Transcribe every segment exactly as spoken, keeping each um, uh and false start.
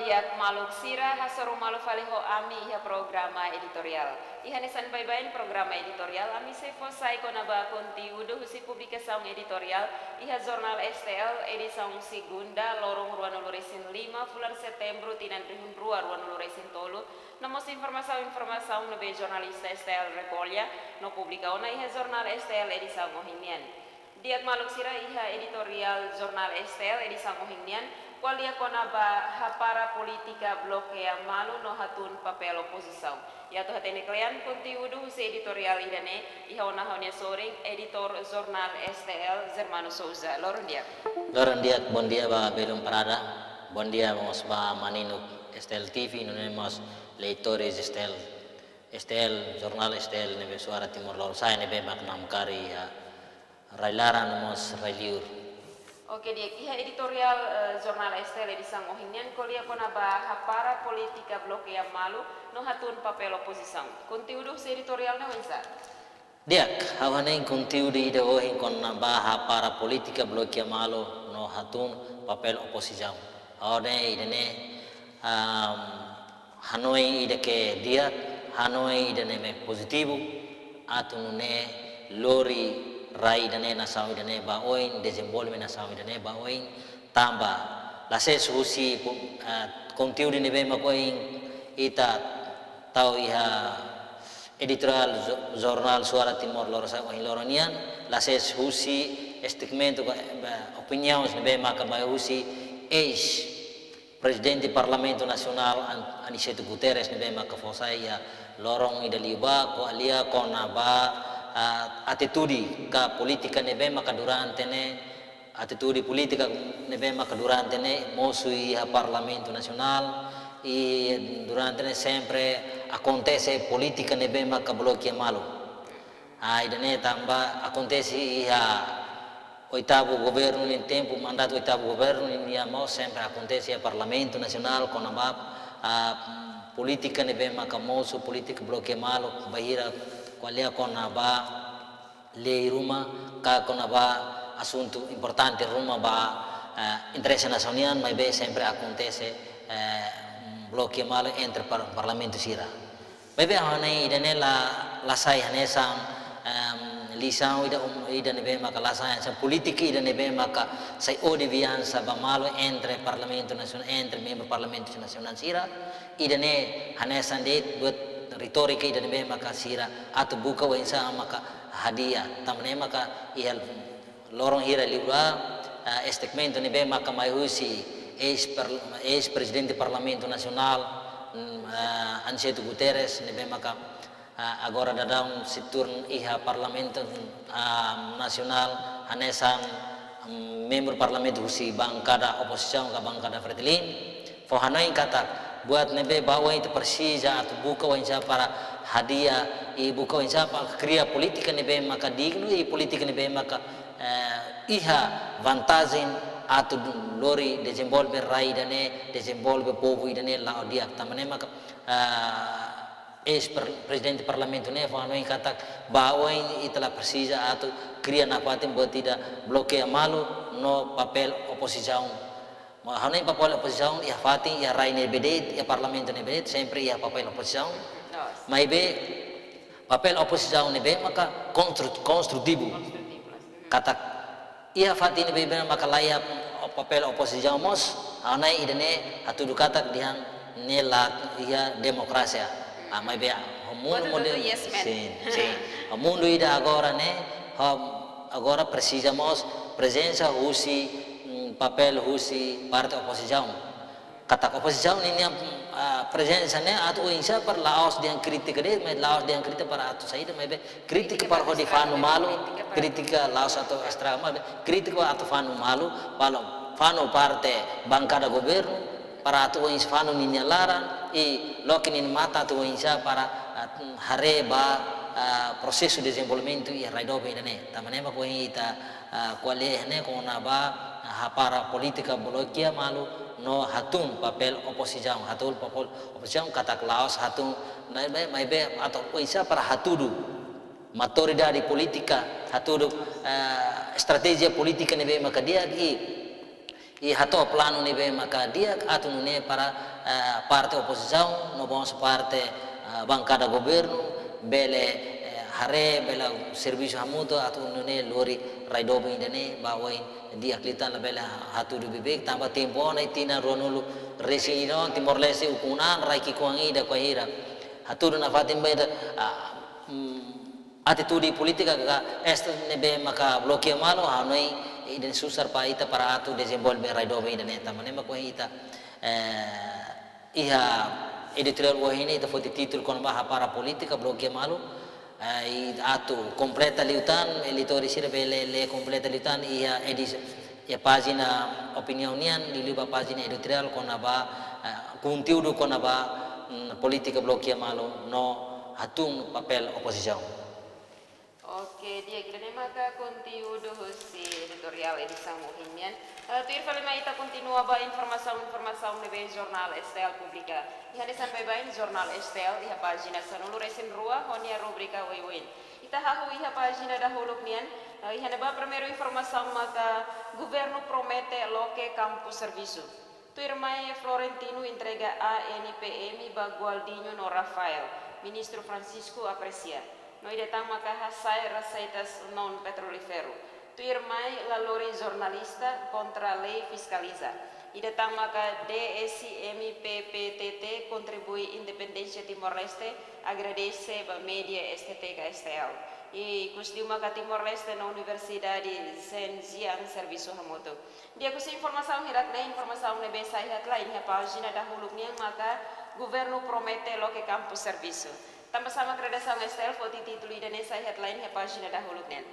Di'ak maluk sira, hasoru malu fali ho ami iha programa editoriál. Iha hanesan baibain programa editoriál, ami sei fó sai kona-ba konteúdu husi publikasaun editoriál iha Jornál S T L edisaun segunda, loron ruanulu-resin-lima fulan Setembru tinan rihun rua ruanulu-resin-tolu, no mós informasaun-informasaun ne'ebé jornalista S T L rekolla no publika ona iha Jornál S T L edisaun ohin nian. Di'ak maluk sira, iha editoriál Jornál S T L edisaun ohin nian, ko'alia kona-ba hapara polítika blokeia malu no hatún papél opozisaun. Atu hatene kle'an konteúdu husi editoriál ida-ne'e, iha ona ha'u-nia sorin, editór Jornál S T L, Germano Souza. Loron di'ak. Loron di'ak, bondia ba belun Prada, bondia mós ba maninuk S T L T V, nune'e mós leitores S T L, S T L, Jornál S T L ne'ebé Suara Timor Lorosa'e ne'ebé mak namkari iha rai-laran no mós rai-liur. Oke, di'ak, iha editoriál, eh, Jornál S T L edisaun ohin nian ko'alia kona-ba hapara polítika blokeia malu no hatún papél opozisaun. Konteúdu husi editoriál ne'e oinsá? Di'ak, ha'u hanoin konteúdu ida ohin kona-ba hapara polítika blokeia malu no hatún papél opozisaun. Ha'u hanoin ida-ne'e, am, hanoin ida ke di'ak, hanoin ida ne'ebé pozitivu, atu nune'e lori rai ida-ne'e, nasaun ida-ne'e ba oin, dezenvolve nasaun ida-ne'e ba oin, tanba la sees husi pu-, ah, konteúdu ne'ebé mak ohin ita tau iha editoriál jo-, Jornál Suara Timor Lorosa'e ohin loron nian, la sees husi statement ka, eh, opiniaun ne'ebé maka mai husi eis Prezidente Parlamentu Nasionál An-, Aniceto Guterres ne'ebé maka fó sai iha loron ida liubá, ko'alia kona-ba, ah, atitude ka polítika ne'ebé maka durante ne'e, atitude polítika ne'ebé maka durante ne'e mosu iha Parlamentu Nasionál, i durante ne'e sempre akontese polítika ne'ebé maka blokeia malu. Ah, ida-ne'e tanba akontese iha oitavu governu nian, tempu mandatu oitavu governu nian, nian mós sempre akontese iha Parlamentu Nasionál kona-ba, ah, polítika ne'ebé maka mosu, polítika blokeia malu, bainhira ko'alia kona-ba lei ruma, ka kona-ba asuntu importante ruma ba, ah, interese nasionál nian, maibé sempre akontese, eh, blokeia malu entre par-, parlamentu sira. Maibé ha'u hanoin ida-ne'e la, la sai hanesan, em, lisaun ida, um, ida ne'ebé maka la sai hanesan polítika ida ne'ebé maka sai hodi vingansa ba malu entre Parlamentu Nasionál, entre membru Parlamentu Nasionál sira. Ida-ne'e hanesan de'it buat retórika ida ne'ebé maka sira atu buka oinsá maka hadi'a. Tanba ne'e maka iha loron hira liubá, ah, statement ne'ebé maka mai husi eis par-, eis-prezidente Parlamentu Nasionál, mm, ah, Aniceto Guterres, ne'ebé maka, ah, agora daudaun sei tuur iha Parlamentu, ah, Nasionál, hanesan, mm, membru Parlamentu husi bankada opozisaun ka bankada Fretilin. Fó hanoin katak buat ne'ebé ba oin ita presiza atu buka oinsá para hadi'a, i buka oinsá para kria polítika ne'ebé maka dignu, i polítika ne'ebé maka, eh, iha vantajen atu lori dezenvolve rai ida-ne'e, dezenvolve povu ida-ne'e la'o di'ak. Tanba ne'e maka, eh, eis-par-, prezidente parlamentu ne'e fó hanoin katak ba oin ita la presiza atu kria nafatin buat ida blokeia malu no papél opozisaun. Maibé hanoin papél opozisaun iha fatin, iha rai ne'ebé de'it, iha parlamentu ne'ebé de'it, sempre iha papél opozisaun. Loos. Maibé papél opozisaun ne'ebé maka konstru-, konstrutivu. Konstrutivu, loos. Katak iha fatin ne'ebé maka la iha papél opozisaun mós, hanoin ida-ne'e hatudu katak dehan ne'e la iha demokrasia. Ah, maibé ho mundu, buat model, tudo yes man. Sin, sin. Ho mundu ida agora ne'e, ho agora presiza mós prezensa husi, mm, papél husi parte opozisaun. Katak opozisaun ninia, ah, prezensa ne'e atu oinsá para la'ós dehan krítika de'it, mas la'ós dehan krítika para atu saida, maibé krítika para hodi fanu malu, krítika la'ós atu estraga malu, krítika atu fanu malu, balun fanu parte bankada governu, para atu oinsá fanu ninia laran, i loke ninia matan atu oinsá para, ah, haree ba, ah, prosesu dezenvolvimentu iha rai doben ida-ne'e. Tanba ne'e mak ohin ita, ah, ko'alia ne'e kona-ba, ah, hapara polítika blokeia malu no hatún papél opozisaun, hatún papél opozisaun katak la'ós hatún, maibé, maibé atu oinsá para hatudu maturidade polítika, hatudu, eh, estratéjia polítika ne'ebé maka di'ak i, i hato'o planu ne'ebé maka di'ak atu nune'e para eh, parte opozisaun, no mós parte, eh, bankada governu, bele, eh, haree, bele servisu hamutuk atu nune'e lori rai doben ida-ne'e ba oin di'ak liután, labele hatudu beibeik, tanba tempu ona iha tinan ruanulu-resin-ida, Timor-Leste ukun an rai ki'ikoan ida kuaze hira. Hatudu nafatin beda, ah, mm, atitude polítika ka esta ne'ebé maka blokeia malu, ha'u hanoin ida-ne'e susar ba ita para atu dezenvolve rai doben ida-ne'e, tanba ne'e mak ohin ita, eh, iha editoriál ohin ne'e ita foti títulu kona-ba hapara polítika blokeia malu, eh, i atu kompleta liután, leitór sira bele lee kompleta liután iha edis-, iha pájina opiniaun nian, liuliu ba pájina editoriál kona-ba, eh, konteúdu kona-ba, mm, polítika blokeia malu no hatún papél opozisaun. Oke, di'ak, ida-ne'e maka konteúdu husi editoriál edisaun ohin nian. Eh, tuir fali mai ita kontinua ba informasaun-informasaun ne'ebé Jornál S T L publika. Iha hanesan baibain Jornál S T L iha pájina sanulu-resin-rua ho nia rubrika oioin. Ita hahú iha pájina dahuluk nian, eh, iha ne'ebá primeiru informasaun maka governu promete loke kampu servisu. Tuirmai Florentino entrega A N P M ba Gualdinho no Rafael, Ministru Francisco apresia. No ida tan maka hasa'e reseitas non petrolíferu. Tuirmai la lori jornalista kontra lei fiskaliza. Ida tan maka D S M P P T T kontribui independénsia Timor-Leste, agradese ba média S T T ka S T L. I ikus liu maka Timor-Leste no Universidade Zhejiang servisu hamutuk. Di'ak, husi informasaun hirak-ne'e, informasaun ne'ebé sai headline iha pájina dahuluk nian maka governu promete loke kampu servisu. Tanba sá mak redasaun S T L foti títulu ida-ne'e sai headline iha pájina dahuluk nian?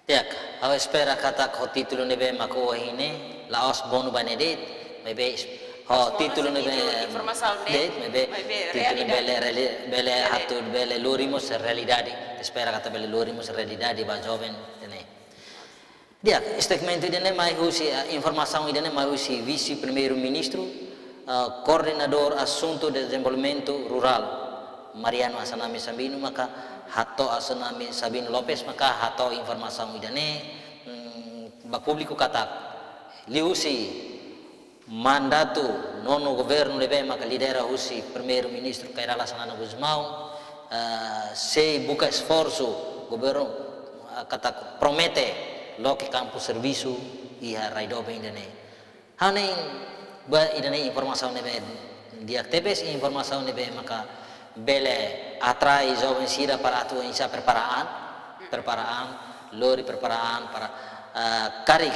Di'ak, ha'u espera katak ho títulu ne'ebé mak ohin ne'e, la'ós monu ba ne'e de'it, maibé ho títulu ne'ebé de'it, maibé títulu bele reali-, bele atu bele lori mós realidade. Espera katak bele lori mós realidade ba joven ida-ne'e. Di'ak, statement ida-ne'e mai husi, eh, informasaun ida-ne'e mai husi Vise-Primeiru-Ministru, eh, Koordenadór Asuntu Dezenvolvimentu Rurál, Mariano Assanami Sabino, maka hato'o, Assanami Sabino Lopes, maka hato'o informasaun ida-ne'e, mm, ba públiku katak liuhusi mandatu nonu governu ne'ebé maka lidera husi Primeiru-Ministru Kay Rala Xanana Gusmão, eh, sei buka esforsu governu, eh, katak promete loke kampu servisu iha rai doben ida-ne'e. Ha'u hanoin ba ida-ne'e informasaun ne'ebé di'ak tebes, informasaun ne'ebé maka bele atrai joven sira para atu insa prepara an, prepara an, lori prepara an para, eh, karik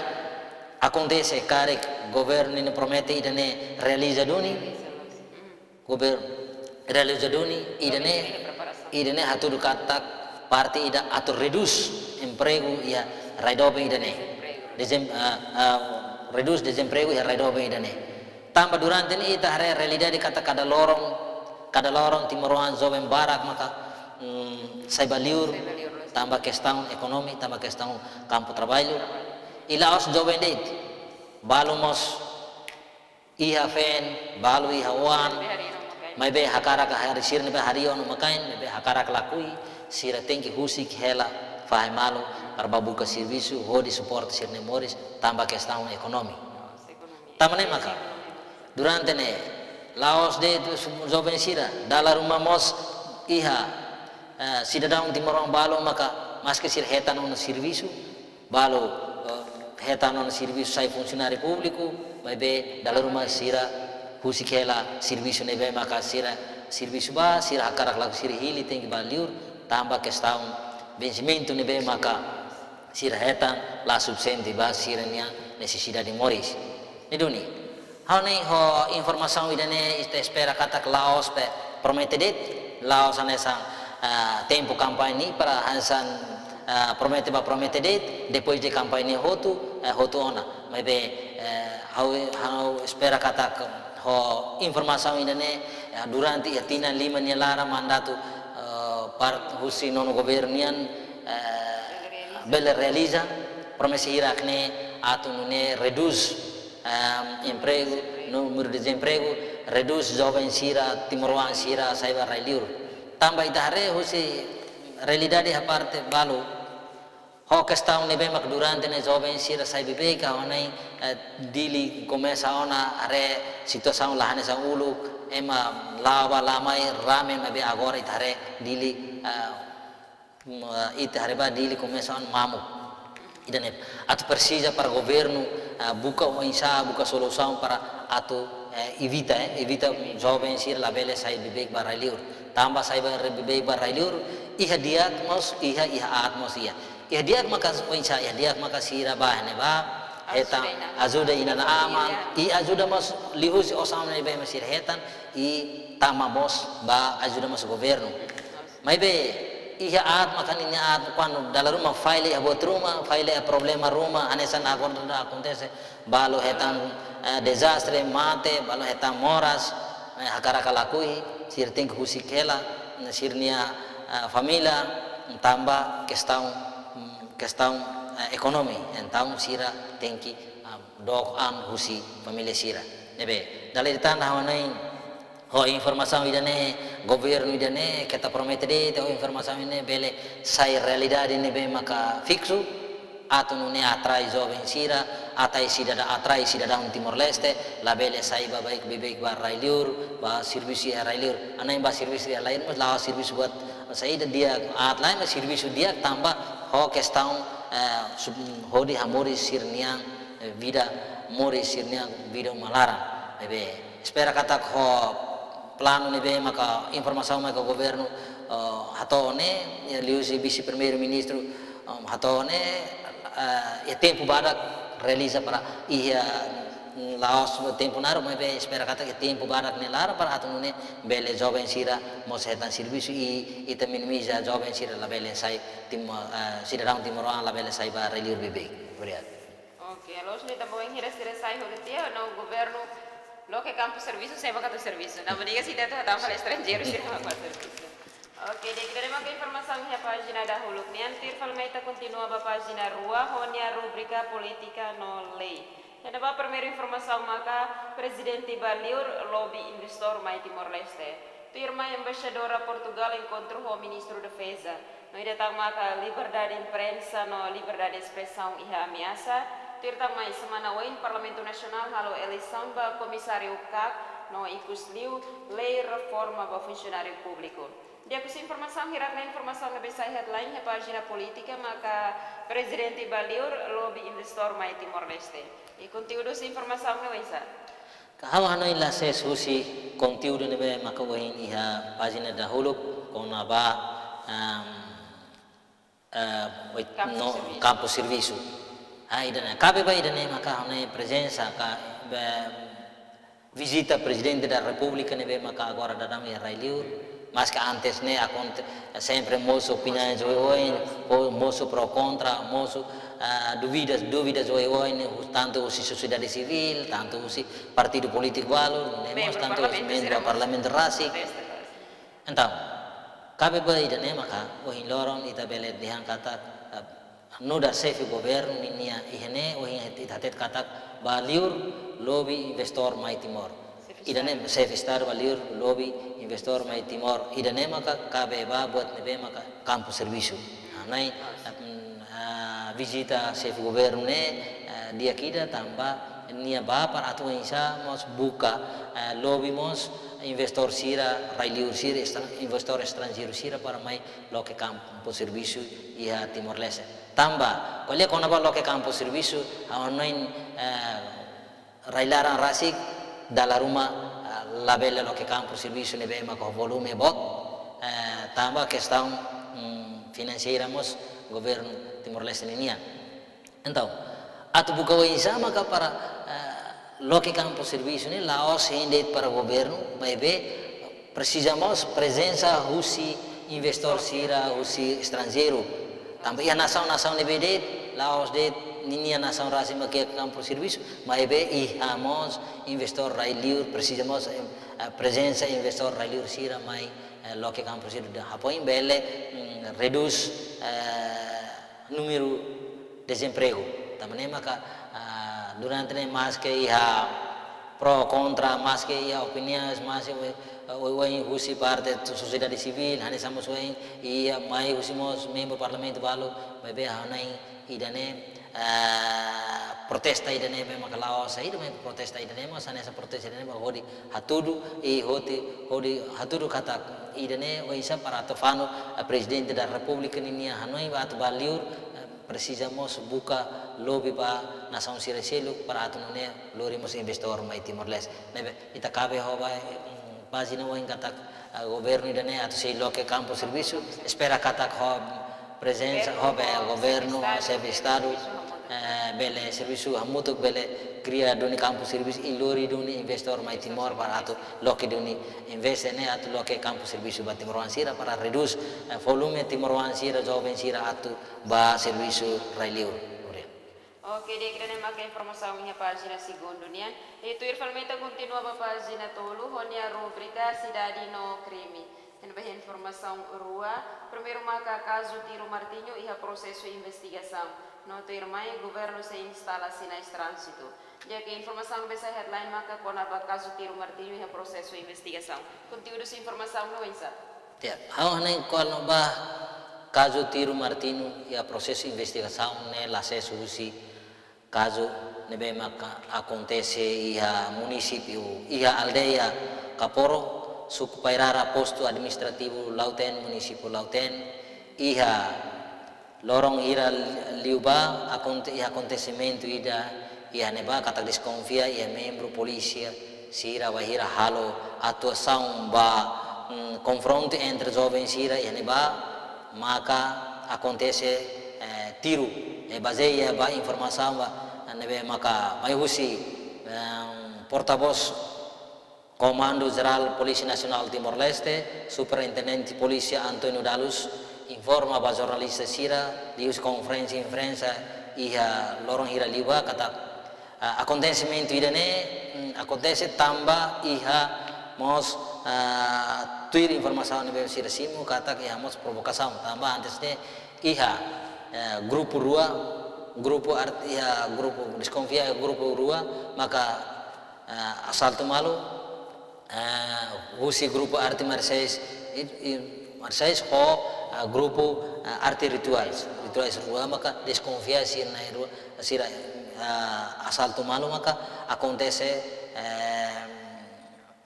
akontese, karik governu nian promete ida-ne'e realiza duni, governu realiza duni, ida-ne'e, ida-ne'e hatudu katak parte ida atu redús empregu iha rai doben ida-ne'e. Dezem-, ah, ah, redús dezempregu iha rai doben ida-ne'e. Tanba durante ne'e ita haree realidade katak kada loron, kada loron timoroan joven barak maka, mm, sai ba liur, tanba kestaun ekonomi, tanba kestaun kampu traballu. I la'ós joven de'it, balu mós iha feen, balu iha oan, maibé hakarak harii sira ne'ebé harii ona makain, maibé hakarak lakohi, sira tenke husik hela fahe malu para bá buka servisu hodi suporta sira-nia moris, tanba kestaun ekonomi. Tanba ne'e maka durante ne'e la'ós de'it joven sira, dala ruma mós iha, eh, sidadaun timoroan balu maka maski sira hetan ona servisu, balu, eh, hetan ona servisu sai funsionáriu públiku, maibé dala ruma sira husik hela servisu ne'ebé maka sira servisu bá, sira hakarak lakohi sira hili tenke bá liur, tanba kestaun vensimentu ne'ebé maka sira hetan la sufisiente ba sira-nia nesesidade moris. Ne'e duni. Ha'u hanoin ho informasaun ida-ne'e ita espera katak la'ós pe promete de'it, la'ós hanesan, ah, tempu kampaña para hanesan, ah, promete ba promete de'it, depois de kampaña hotu, eh, hotu ona. Maibé, eh, ha'u, ha'u espera katak ho informasaun ida-ne'e, eh, durante iha tinan lima nia laran mandatu, eh, par husi nonu governu nian, eh, bele realiza promesa hirak-ne'e atu nune'e redús, ehm, empregu, númeru dezempregu, redús joven sira, timoroan sira sai ba rai liur. Tanba ita haree husi realidade iha parte balu, Ho kestaun ne'ebé mak durante ne'e joven sira sai beibeik, ha'u hanoin, eh, Dili komesa ona haree situasaun la hanesan uluk, ema la'o bá la'o mai rame, maibé agora ita haree Dili, eh, mm, ita haree bá Dili komesa ona mamuk. Ida-ne'e atu presiza para governu, eh, buka oinsá, buka solusaun para atu, eh, evita, eh, evita joven sira labele sai beibeik bá rai-liur. Tanba sai bá beibeik bá rai-liur, iha di'ak mós iha, iha aat mós iha. Iha di'ak maka oinsá, iha di'ak maka sira bá ne'ebá, hetan ajuda inan-aman, i ajuda mós liuhusi osan ne'ebé mak sira hetan, i tama mós bá ajuda mós governu. Maibé iha aat maka ninia aat, kuandu dala ruma falla iha buat ruma, falla iha problema ruma, hanesan agora akontese, balu hetan, eh, dezastre, mate, balu hetan moras, eh, hakarak ka lakohi, sira tenke husik hela, sira-nia, eh, família, tanba kestaun, mm, kestaun, eh, ekonomi, entaun sira tenke, ah, dook an husi família sira. Ne'ebé, dala ida tan ha'u hanoin, ho informasaun ida-ne'e, governu ida-ne'e, keta promete de'it, ho informasaun ida-ne'e bele sai realidade ne'ebé maka fiksu, atu nune'e atrai joven sira, atrai sidada-, atrai sidadaun Timor-Leste, labele sai bá beibeik bá rai-liur, bá servisu iha rai-liur. Hanoin bá servisu iha rai-liur, mas la'ós servisu buat saida di'ak, aat lae, mas servisu di'ak tanba ho kestaun, eh, sub-, hodi hamoris sira-nian, eh, vida, moris sira-nian vida uma laran. Ne'ebé, espera katak ho planu ne'ebé maka, informasaun maka governu, eh, hato'o ne'e, iha liuhusi Vise-Primeiru-Ministru, eh, hato'o ne'e, eh, iha tempu badak realiza para iha, mm, la'ós tempu naruk, maibé espera katak iha tempu badak nia laran para atu nune'e bele joven sira mós hetan servisu i ita minimiza joven sira labele sai Tim-, eh, sidadaun timoroan labele sai bá rai-liur beibeik. Obrigadu. Oke, loos, ne'e tanba bainhira sira sai hotu tiha, no governu loke kampu servisu, sé mak atu servisu. Tanba ne'e sira atu hatama fali estranjeiru, sira mak atu servisu. Oke, di'ak, ida-ne'e maka informasaun iha pájina dahuluk nian. Tuir fali mai ita kontinua ba pájina rua, ho nia rubrika polítika no lei. Iha ne'ebá primeiru informasaun maka Prezidente bá liur lobi investór mai Timor-Leste. Tuirmai Embaixadora Portugal enkontru ho Ministru Defeza. No ida tan maka liberdade imprensa no liberdade espresaun iha ameasa. Tuir tan mai semana oin Parlamentu Nasionál halo eleisaun ba Komisáriu KAK no ikusliu lei reforma ba funsionáriu públiku. Di'ak, husi informasaun hirak-ne'e, informasaun ne'ebé sai headline iha pájina polítika maka Prezidente bá liur lobi investór mai Timor-Leste. I konteúdu husi informasaun ne'e oinsá? Ka ha'u hanoin la sees husi konteúdu ne'ebé maka ohin iha pájina dahuluk kona-ba, em, eh, oit-, kampu no servisu. Kampu servisu. Ah, ida-ne'e, kabe ba ida-ne'e maka ha'u hanoin prezensa ka, be, vizita Prezidente da Repúblika ne'ebé maka agora daudaun iha rai-liur, maske antes ne'e akonte-, sempre mosu opiniaun oioin, po-, mosu pro kontra, mosu, ah, dúvidas, dúvidas oioin, hus-, tantu husi sosiedade sivíl, tantu husi partidu polítiku balu, ne'e mós tantu husi membru Parlamentu rasik. Entaun, kabe ba ida-ne'e maka, ohin loron ita bele dehan katak, eh, nu'udar xefe governu ninia, iha ne'e ohin ita hatete katak bá liur lobi investór mai Timor. Ida-ne'e xefe Estadu bá liur lobi investór mai Timor. Ida-ne'e maka kabe ba buat ne'ebé maka kampu servisu. Ah, ne'e, mm, ah, vizita xefe governu ne'e, ah, di'ak ida tanba nia bá para atu oinsá mós buka, eh, lobi mós investór sira, rai-liur sira, estra-, investór estranjeiru sira para mai loke kampu servisu iha Timor-Leste. Tanba, ko'alia kona-ba loke kampu servisu, ha'u hanoin, eh, rai-laran rasik, dala ruma, eh, labele loke kampu servisu ne'ebé maka ho volume boot, eh, tanba kestaun, mm, finanseira mós governu Timor-Leste ninian. Entaun, atu buka oinsá maka para, eh, loke kampu servisu ne'e la'ós hein de'it para governu, maibé presiza mós prezensa husi investór sira, husi estranjeiru. Tanba iha nasaun-nasaun ne'ebé de'it, la'ós de'it ninia nasaun rasik mak iha kampu servisu, maibé iha mós investór rai-liur, presiza mós, eh, prezensa investór rai-liur sira mai, eh, loke kampu servisu, hafoin bele, mm, redús, eh, númeru dezempregu. Tanba ne'e maka, ah, durante ne'e maske iha pro kontra, maske iha opiniaun, maske oioin husi parte sosiedade sivíl, hanesan mós oioin iha mai husi mós membru parlamentu balu, maibé hanoin ida-ne'e, ah, protesta ida-ne'e be maka la'ós saida, maibé protesta ida-ne'e mós hanesan protesta ida-ne'e ba hodi hatudu, i hodi, hodi hatudu katak ida-ne'e oinsá para atu fanu, ah, Prezidente da Repúblika ninia hanoin ba atu ba liur, ah, presiza mós buka lobby ba nasaun sira seluk para atu nune'e lori mós investidór mai Timor-Leste. Ne'ebé ita kabe ho ba, mm, pájina oioin katak, ah, governu ida-ne'e atu sei loke kampu servisu, espera katak ho prezensa, ho be governu, xefe estadu, eh, bele servisu hamutuk, bele kria duni kampu servisu i lori duni investidór mai Timor para atu loke duni investe ne'e atu loke kampu servisu ba timoroan sira para redús, eh, volume timoroan sira, joven sira atu ba servisu rai liur. Obrigadu. Oke, di'ak, ida-ne'e maka informasaun iha pájina segundu nian. I tuir fali mai ita kontinua ba pájina tolu, ho nia rubrika Sidade no Krime. Iha ne'ebá iha informasaun rua, primeiru maka kazu tiru Martinho iha prosesu investigasaun. No tuirmai governu sei instala sinais tránzitu. Di'ak, informasaun ne'ebé sai headline maka kona-ba kazu tiru Martinho iha prosesu investigasaun. Konteúdu husi informasaun ne'e oinsá? Ya, ha'u hanoin kona-ba kazu tiru Martinho iha prosesu investigasaun ne'e la sees husi kazu ne'ebé maka akontese iha munisípiu, iha aldeia Kaporo, suku Pairara, postu administrativu Lautém, munisípiu Lautém, iha loron hira liubá, akonte-, iha akontesimentu ida iha ne'ebá katak deskonfia iha membru polísia sira bainhira halo atuasaun ba, mm, konfrontu entre joven sira iha ne'ebá, maka akontese, eh, tiru. Eh, bazeia ba informasaun ba, ne'ebé maka mai husi, em, portavós Komandu Jerál Polísia Nasionál Timor-Leste, Superintendente Polísia António Dalus, informa ba jornalista sira liuhusi konferénsia imprensa iha loron hira liubá katak, ah, akontesimentu ida-ne'e, mm, akontese tanba iha mós, ah, tuir informasaun ne'ebé sira simu katak iha mós provokasaun tanba antes ne'e iha, eh, grupu rua, grupu art-, iha grupu deskonfia, grupu rua maka, eh, asaltu malu, eh, husi grupu arte marsiais, i, i, marsiais ho, eh, grupu, eh, arte rituais, rituais rua maka deskonfia sira na'in-rua, sira, eh, asaltu malu maka akontese, eh,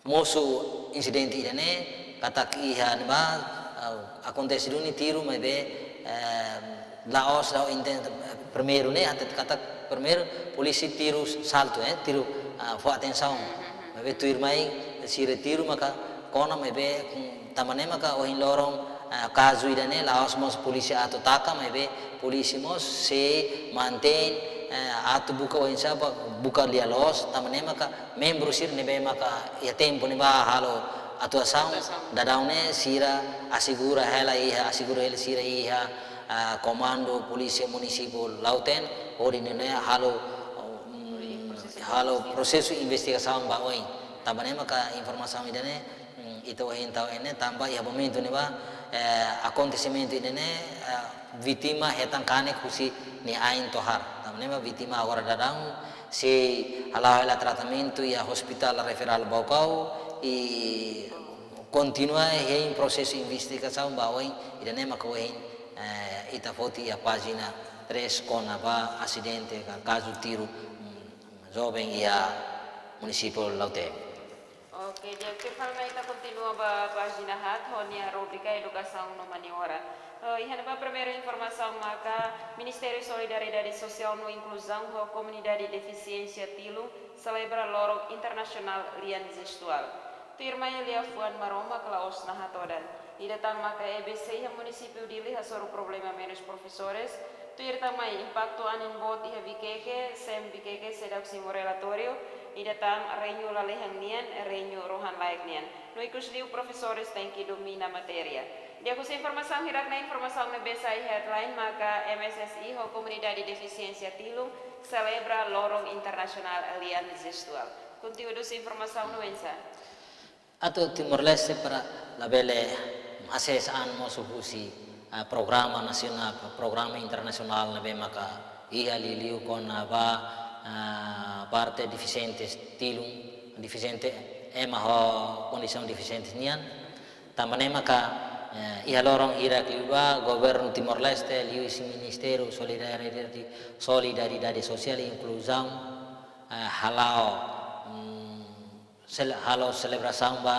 mosu insidente ida-ne'e katak iha ne'ebá, eh, akontese duni tiru maibé, eh, la'ós, la'ós inten-, primeiru ne'e, ante katak primeiru polísia tiru saltu, eh, tiru, ah, fó atensaun. Maibé tuirmai sira tiru maka kona maibé, mm, tanba ne'e maka ohin loron, ah, kazu ida-ne'e la'ós mós polísia atu taka, maibé polísia mós sei mantein, eh, atu buka oinsá ba buka lia-loos, tanba ne'e maka membru sira ne'ebé maka iha tempu ne'ebá halo atuasaun, atuasaun, daudaun ne'e sira asegura hela iha, asegura hela sira iha, ah, Komandu Polísia Munisípiu Lautém, hodi nune'e halo, mm, hodi prosesu, halo prosesu investigasaun ba oin. Tanba ne'e maka informasaun ida-ne'e, mm, ita ohin tau iha ne'e tanba iha momentu ne'ebá, eh, akontesimentu ida-ne'e, eh, vítima hetan kanek husi nia ain tohar. Tanba ne'e maka vítima agora daudaun sei hala'o hela tratamentu iha Hospital Referral Baucau i kontinua hein prosesu investigasaun ba oin, ida-ne'e maka ohin, eh, ita foti iha pájina três kona-ba asidente ka kazu tiru, mm, joven iha munisípiu Lautém. Oke, di'ak, tuir fali mai ita kontinua ba pájina haat ho nia rubrika Edukasaun no Maniora. Eh, iha ne'ebá primeiru informasaun maka Ministériu Solidariedade Sosiál no Inkluzaun ho Komunidade Defisiénsia Tilun selebra Loron Internasionál Lian Jestuál. Tuirmai liafuan Maromak la'ós nahatodan. Ida tan maka E B C iha munisípiu Dili hasoru problema menus profesores. Tuir tan mai impaktu anin boot iha Viqueque, SEM Viqueque seidauk simu relatóriu. Ida tan reinu lalehan nian, reinu rohan-laek nian. No ikusliu profesores tenke domina matéria. Di'ak, husi informasaun hirak-ne'e, informasaun ne'ebé sai headline maka M S S I ho Komunidade Defisiénsia Tilun selebra Loron Internasionál Lian Jestuál. Konteúdu husi informasaun ne'e oinsá? Atu Timor-Leste para labele hasees an mosu husi, ah, programa nasionál, programa internasionál ne'ebé maka iha liuliu kona-ba, ah, parte defisiente tilun, defisiente, ema ho kondisaun defisiente nian. Tanba ne'e maka, eh, iha loron hirak liubá, governu Timor-Leste, liuhusi Ministériu Solidariedade, Solidariedade Sosiál i Inkluzaun, eh, hala'o, mm, sele-, halo selebrasaun ba,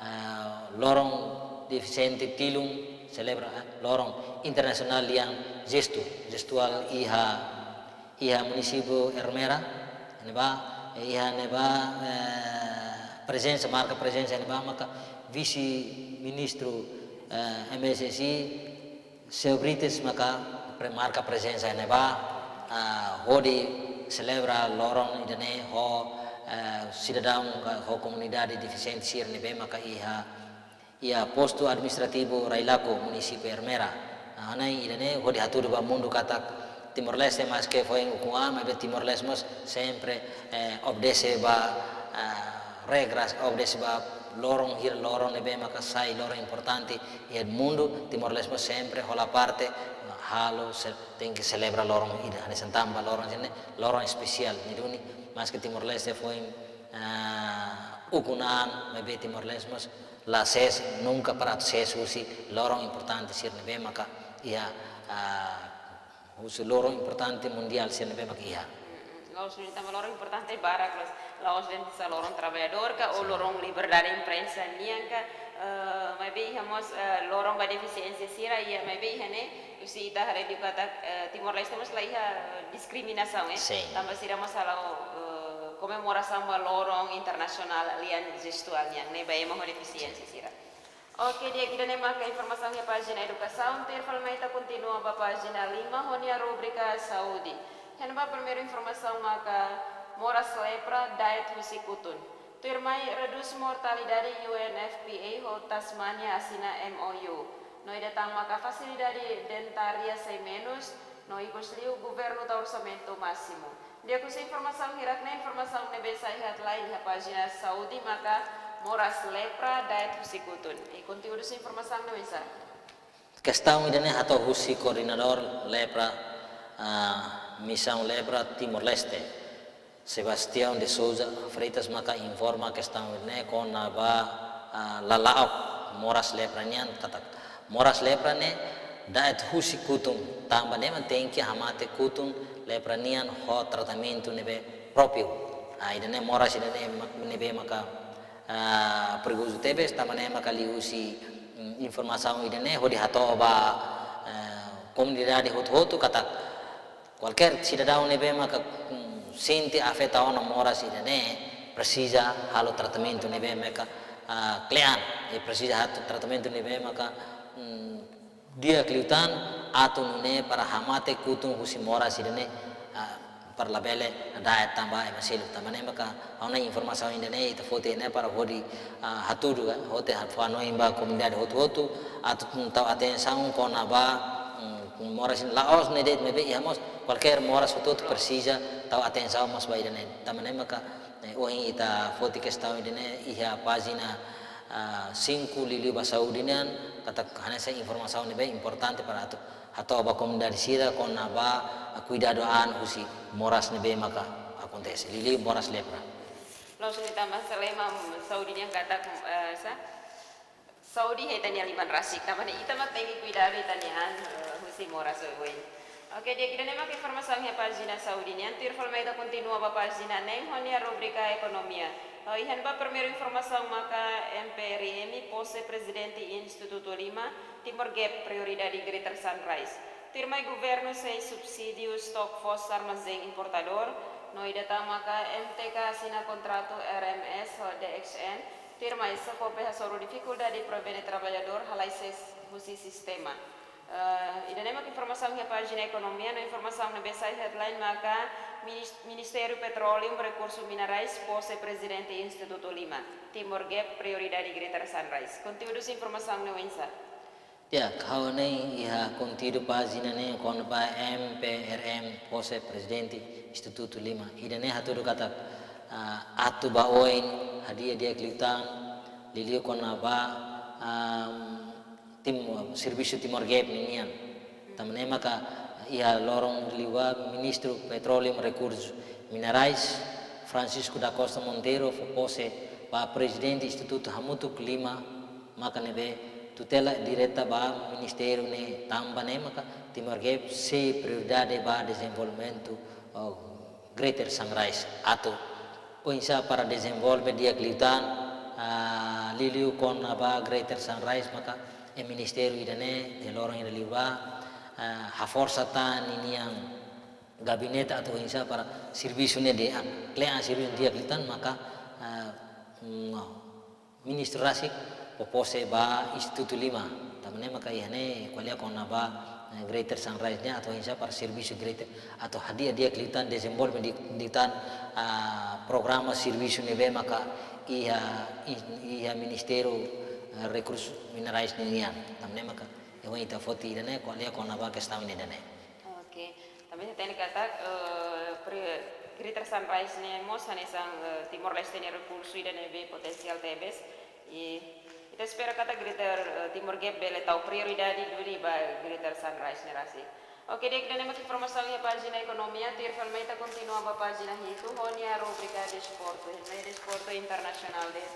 eh, loron defisiente tilun, selebra, eh, loron internasionál lian jestu, jestuál iha, iha munisípiu Ermera, ne'ebá, eh, iha ne'ebá, eh, prezensa, marka prezensa ne'ebá maka vise-ministru, eh, M S S I, Seu Brites maka pre-, marka prezensa ne'ebá, ah, hodi selebra loron ida-ne'e ho, eh, sidadaun ka ho komunidade defisiente sira ne'ebé maka iha, iha postu administrativu Railaco, munisípiu Ermera. Ah, ne'e ida-ne'e hodi hatudu ba mundu katak Timor-Leste maske foin ukun an, maibé Timor-Leste mós sempre, eh, obedese ba, ah, regras, obedese ba loron, hira loron ne'ebé maka sai loron importante iha mundu, Timor-Leste mós sempre hola parte, halo se-, tenke selebra loron ida, hanesan tanba loron sira-ne'e, loron espesiál, ne'e duni, maske Timor-Leste foin, ah, ukun an, maibé Timor-Leste mós la sees, nunka para atu sees husi loron importante sira ne'ebé maka iha, ah, husi loron importante mundiál sira ne'ebé maka iha. Mm, mm. La'ós duni tanba loron importante barak, la'ós, la'ós de'it hanesan loron traballadór ka, ou, sin, loron liberdade imprensa nian ka, eh, maibé iha mós, eh, loron ba defisiénsia sira, iha, maibé iha ne'e, husi ita haree liu katak, eh, Timor-Leste mós la iha, eh, diskriminasaun, eh. Sin. Tanba sira mós hala'o, eh, komemorasaun ba loron internasionál lian jestuál nian ne'e ba ema ho defisiénsia sira. Oke, di'ak, ida-ne'e maka informasaun iha pájina edukasaun, tuir fali mai ita kontinua ba pájina lima ho nia rubrika saúde. Iha ne'ebá primeiru informasaun maka moras lepra da'et husi kutun. Tuirmai redús mortalidade, U N F P A ho Tasmania asina M O U. No ida tan maka fasilidade dentária sai menus, no ikus liu governu tau orsamentu másimu. Di'ak, husi informasaun hirak-ne'e, informasaun ne'ebé sai headline iha pájina saúde maka moras lepra da'et husi kutun. I konteúdu husi informasaun ne'e oinsá? Kestaun ida-ne'e hato'o husi koordenadór lepra, ah, Misaun Lepra Timor-Leste, Sebastião de Sousa Freitas maka informa kestaun ida-ne'e kona-ba, ah, lala'ok moras lepra nian katak moras lepra ne'e da'et husi kutun, tanba ne'e mak tenke hamate kutun lepra nian ho tratamentu ne'ebé própriu. Ah, ida-ne'e moras ida-ne'e mak-, ne'ebé maka, ah, perigozu tebes, tanba ne'e maka liuhusi, mm, informasaun ida-ne'e hodi hato'o ba, eh, komunidade hotu-hotu katak kualkér sidadaun ne'ebé maka, mm, sente afeta ona moras ida-ne'e presiza halo tratamentu ne'ebé maka, ah, kle'an, i presiza halo tratamentu ne'ebé maka, mm, di'ak liután atu nune'e para hamate kutun husi moras ida-ne'e, ah, para labele da'et tan ba ema seluk. Tanba ne'e maka ha'u-nia informasaun ida-ne'e ita foti ne'e para hodi, ah, hatudu, eh, hodi ha-, fó-hanoin ba komunidade hotu-hotu atu tau atensaun kona-ba, mm, moras ne'e la'ós ne'e de'it maibé iha mós kualkér moras hotu-hotu presiza tau atensaun mós ba ida-ne'e. Tanba ne'e maka, eh, ohin ita foti kestaun ida-ne'e iha pájina, ah, cinco liuliu ba saúde nian, katak hanesan informasaun ne'ebé importante para atu hato'o ba komunidade sira kona-ba, ah, kuidadu an husi moras ne'ebé maka akontese. Liuliu moras lepra. La'ós duni tanba selain saúde nian katak, eh, sá? Saúde iha ita-nia liman rasik, tanba ne'e ita mak tenke kuidadu ita-nia an, eh, husi moras oioin. Oke, di'ak, ida-ne'e mak informasaun iha pájina saúde nian, tuir fali mai ita kontinua ba pájina neen ho nia rubrika ekonomia. Ha'u iha ne'ebá primeiru informasaun maka M P R M pose prezidente Institutu lima, Timor Gap prioridade Greater Sunrise. Tuirmai governu sei subsídiu stok foos armazén importadór, no ida tan maka M T K asina kontratu R M S ho D X N, tuirmai SACOPE hasoru difikuldade prevene traballadór halai sees husi sistema. Eh, ida-ne'e mak informasaun iha pájina ekonomia, no informasaun ne'ebé sai headline maka Minis-, Ministériu Petróleu Rekursu Minerais pose prezidente Institutu lima, Timor Gap prioridade Greater Sunrise. Konteúdu husi informasaun ne'e oinsá? Ya, ha'u-nia iha konteúdu pájina ne'e kona-ba M P R M pose prezidente Institutu lima. Ida-ne'e hatudu katak, ah, atu ba oin hadi'a di'ak liután, liuliu kona-ba, ah, tim, servisu Timor Gap ninian. Tanba ne'e maka iha loron liubá Ministru Petróleu Rekursu Minerais, Francisco da Costa Monteiro fó pose ba Prezidente Institutu Hamutuk Lima, maka ne'ebé tutela direta ba ministériu ne'e, tanba ne'e maka Timor Gap sei prioridade ba dezenvolvimentu, oh, Greater Sunrise atu oinsá para dezenvolve di'ak liután, ah, liuliu kona-ba Greater Sunrise maka iha ministériu ida-ne'e, iha loron ida liubá, ah, haforsa tan ninian gabinete atu oinsá para servisu ne'e de, ah, kle'an servisu di'ak liután maka, ah, no, ministru rasik fó pose ba Institutu Lima. Tanba ne'e maka iha ne'e ko'alia kona-ba, eh, Greater Sunrise ne'e atu oinsá para servisu Greater atu hadi'a di'ak liután dezenvolve di, liután, ah, programa servisu ne'ebé maka iha, iha ministériu, eh, rekursus minerais nian. Tanba ne'e maka, eh, ohin ita foti ida-ne'e ko'alia kona-ba kestaun ida-ne'e. Oke, tanba ita hatene katak, eh, pri-, Greater Sunrise ne'e mós hanesan, eh, Timor-Leste nia rekursu ida ne'ebé potensiál tebes. I ita espera katak Greater, eh, Timor Gap bele tau prioridade duni ba Greater Sunrise ne'e rasik. Oke, di'ak, ida-ne'e mak informasaun iha pájina ekonomia, tuir fali mai ita kontinua ba pájina hitu, ho nia rubrika desportu, iha ne'e desportu internasionál de'it.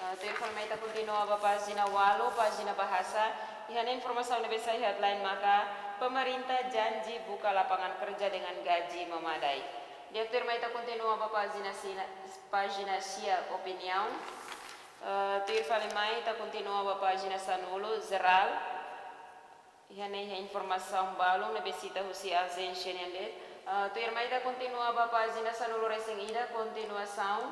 Ah, tuir fali mai ita kontinua ba pájina ualu, pájina bahasa. Iha ne'e informasaun ne'ebé sai headline maka Pemerintah Janji Buka Lapangan Kerja dengan Gaji Memadai. Di'ak, tuir mai ita kontinua ba pájina sina, pájina sia opiniaun. Ah, tuir fali mai ita kontinua ba pájina sanulu, jerál. Iha ne'e iha informasaun balun ne'ebé sita husi ajénsia nian de'it. Ah, tuir mai ita kontinua ba pájina sanulu-resin-ida, kontinuasaun.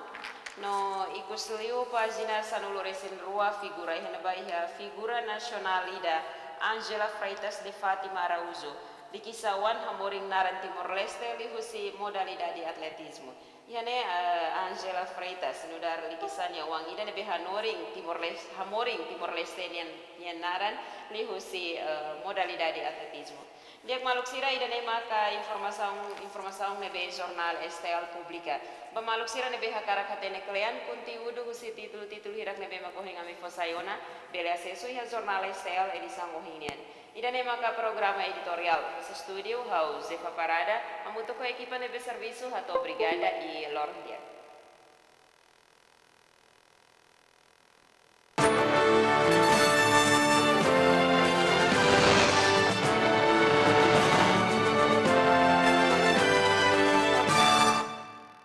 No ikusliu pájina sanulu-resin-rua, figura, iha ne'ebá iha figura nasionál ida, Angela Freitas de Fátima Araújo, likisan oan hamorin naran Timor-Leste liuhusi modalidade atletizmu. Iha ne'e, eh, Angela Freitas, nu'udar likisan nia oan ida ne'ebé hanorin Timor-Leste, hamorin Timor-Leste nian, nian naran liuhusi, eh, modalidade atletizmu. Di'ak maluk sira, ida-ne'e maka informasaun, informasaun ne'ebé jornál S T L publika. Ba maluk sira ne'ebé hakarak hatene kle'an konteúdu husi títulu-títulu hirak ne'ebé mak ohin ami fó sai ona, bele asesu iha jornál S T L edisaun ohin nian. Ida-ne'e maka programa editoriál, husi estúdiu ha'u Zefa Parada, hamutuk ho ekipa ne'ebé servisu hato'o obrigada i loron di'ak.